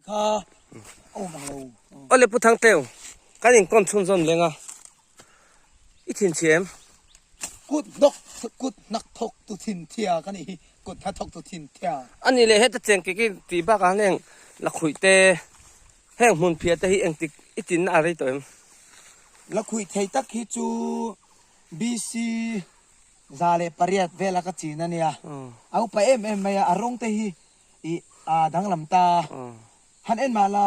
kha a awm ang lo. Awle Pu Thangteu, kan inkawm chhunzawm leng a, i thinchhi em? Kut hnawk kut hnak thawk tu thinthia ka nih hi, kut hnathawk tu thinthia. A nih leh heta cheng kik i tih bakah hian heng lakhuih te, heng hmunphiah te hi engtik i tinna a rei tawh em? Lakhuih thei tak hi chu BC 108 vela ka chin a nia. A upa em em mai a, a rawng te hi ih a danglam ta. Han en mah la,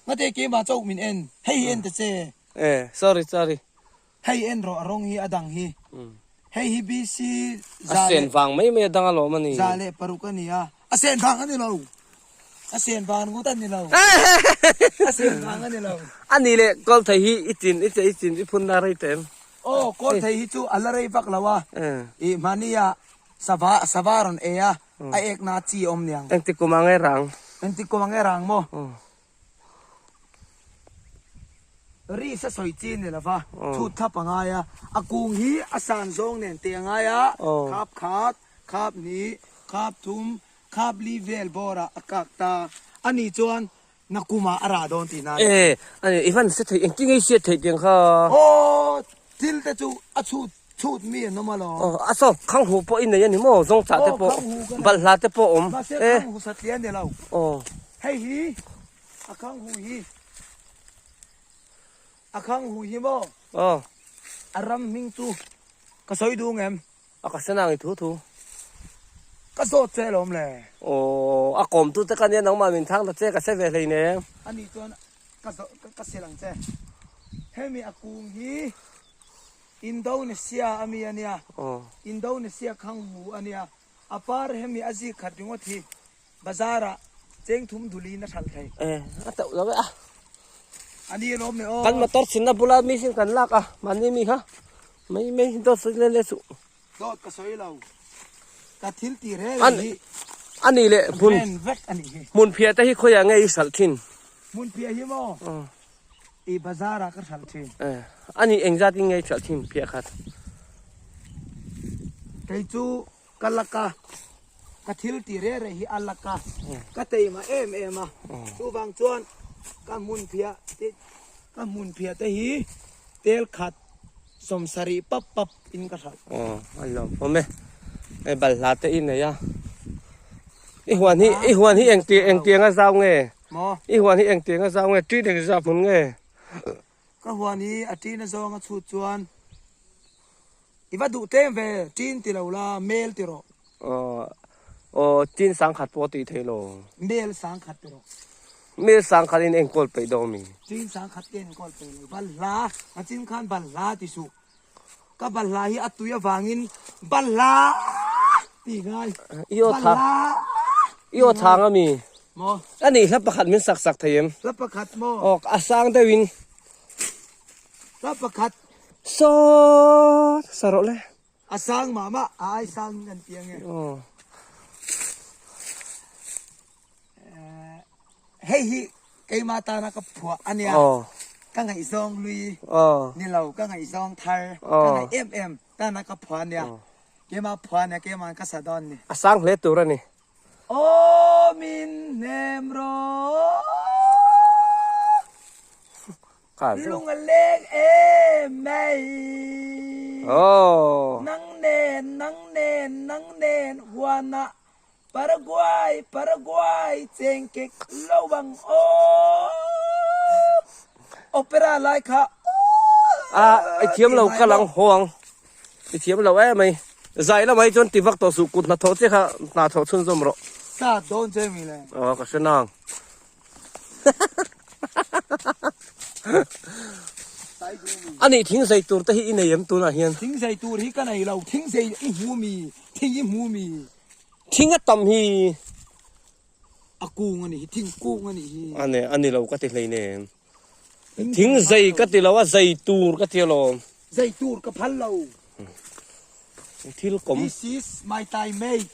ngate keimah chauh min en, hei hi en ta che. E, sorry sorry. Hei en rawh a rawng hi a dang hi. Hei hi BC A sen vang mai mai a dang alawm a ni. 106 a ni a, a sen vang a ni lo. A sen vang ngawt a ni lo. A sen vang a ni lo. A nih leh kawl thei hi i chin i che i chin i phun na rei teh em? Aw, kawl thei hi chu a la rei vak lo a. Ih mahnia sava sava rawn ei a, a ek na chi a awm niang. Engtik kum ang e rang? Engtik kum ang e rang maw? Ri sa sawi chi ni lova, chhut thlap a ngai a, a kung hi a san zawng nen teh a ngai a, khap khat, khap hnih, khap thum, Khap li vel bawrah a kak ta a nih chuan nakumah a rah dawn tihna a ni. E, a ni, i van hre thei, engtin nge i hriat theih tiang kha? Aw, thil te chu a chhut chhut mi an awm alawm. Aw, a saw, khanghu pawh i nei a ni maw? Zawngchah te pawh, balhla te pawh awm. Mahse khanghu satliah a ni lo. Aw. Hei hi a khanghu hi, a khanghu hi maw? Aw. A ram hming chu ka sawi duh ngem? A ka sen ang i thu thu. Ka zawt che alawm le. Aw, a kawmtu te ka nia nangmah min thang ta che ka hre ve hlei nen. A nih chuan ka zawh ka sel ang che. Hemi a kung hi Indonesia a mi a nia. Indonesia khanghu a nia. A par hemi a zik khat ringawt hi bazar ah cheng thum dulin a hralh thei. E, a teuh lo e a. A ni alawm le aw. Kan motor chhinna bula mi sin kan lak a, mahni mi kha mai mai dawt sawi le le suh. Dawt ka sawi lo. Ka thil ti reng reng hi. A nih leh hmun vek a nih hi. Hmunphiah te hi khawiah nge i hralh thin? Hmunphiah hi maw? I bazar ah ka hralh thin. E, a nih engzat in nge i hralh thin phiah khat? Kei chu ka lak a. Ka thil ti reh reh hi a lak a, ka teima em em a, chuvang chuan ka hmunphiah te ka hmunphiah te hi tel khat sawmsarih pap pap in ka hralh. Aw a lawm awm e, hei balhla te i nei a, i huan hi i huan hi engti engtiang a zau nge? Maw? I huan hi engtiang a zau nge? Ṭin eng zah hmun nge? Ka huan hi a ṭin a zawng a chhut chuan I va duh tlem ve, ṭin ti lo la, mel ti rawh. Aw, aw, ṭin sangkhat pawh tih thei lo. Mel sangkhat ti rawh. Mel sangkhat in enkawl peih dawn mi? Ṭin sangkhat te enkawl peih lo. Balhla, a chin khan balhla ti suh. Ka balhla hi a tui avangin balhla ti ngai. I aw tha, i aw thang a mi? Maw? A nih hla pakhat min sak sak thei em? Hla pakhat maw? Aw, a sang deuhin. Hla pakhat. Saw sa rawh le. A sang mah mah, a ai sang in kan ti ange. Aw. Hei hi keimah tana ka phuah a nia. Aw. Ka ngaihzawng lui Aw. ni lo, ka ngaihzawng thar, Aw. ka ngaih em em tana ka phuah a nia. Keimah phuah a nia, keimah ka sa dawn ni. A sang hle tur a ni. Aw min hnem rawh. Lung a leng em mai. Nang nen, nang nen, nang nen huanah Paraguay, Paraguay chengkek lo ang aw. Opera lai kha aw. I thiam lo ka lang haw ang. I thiam lo em mai. Zai lamah hi chuan ti vak tawh suh kut hnathawh che kha hna thawh chhunzawm rawh. Sa dawn che mi le. Aw ka hre nang. A nih thing zei tur te hi i nei em tunah hian? Thing zei tur hi ka nei lo, thing zei i hmu mi, thing i hmu mi. Thing a tam hi. A kung a nih hi, thing kung a nih hi. A ne, a ni lo ka ti hlei nem. Thing zei ka ti lo a, zei tur ka ti alawm. Zei tur ka phal lo. Thil kawm. This is my time mate.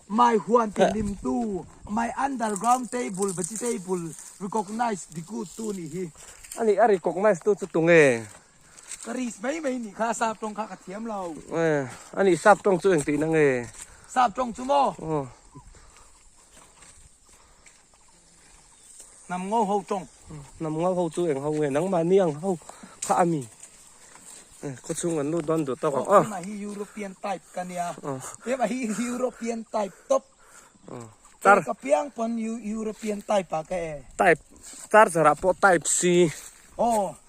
My huan ti hlim tu, my underground table vegetable recognize the good tu nih hi. A nih a recognize tu chu tunge? Ka risk mai mai nih kha sap tawng kha ka thiam lo. Eh, a nih sap tawng chu engtihna nge? Sap tawng chu maw? Aw. Hnam ngo ho tawng. Hnam ngo ho chu eng ho nge nangmahni ang ho kha a mi. Khaw chhung an lut dawn duh tawk ang aw. Keimah hi European type ka nia. Keimah hi European type tawp. Tar ka piang pawn European type ah ka e. Type charger ah pawh type C. Aw.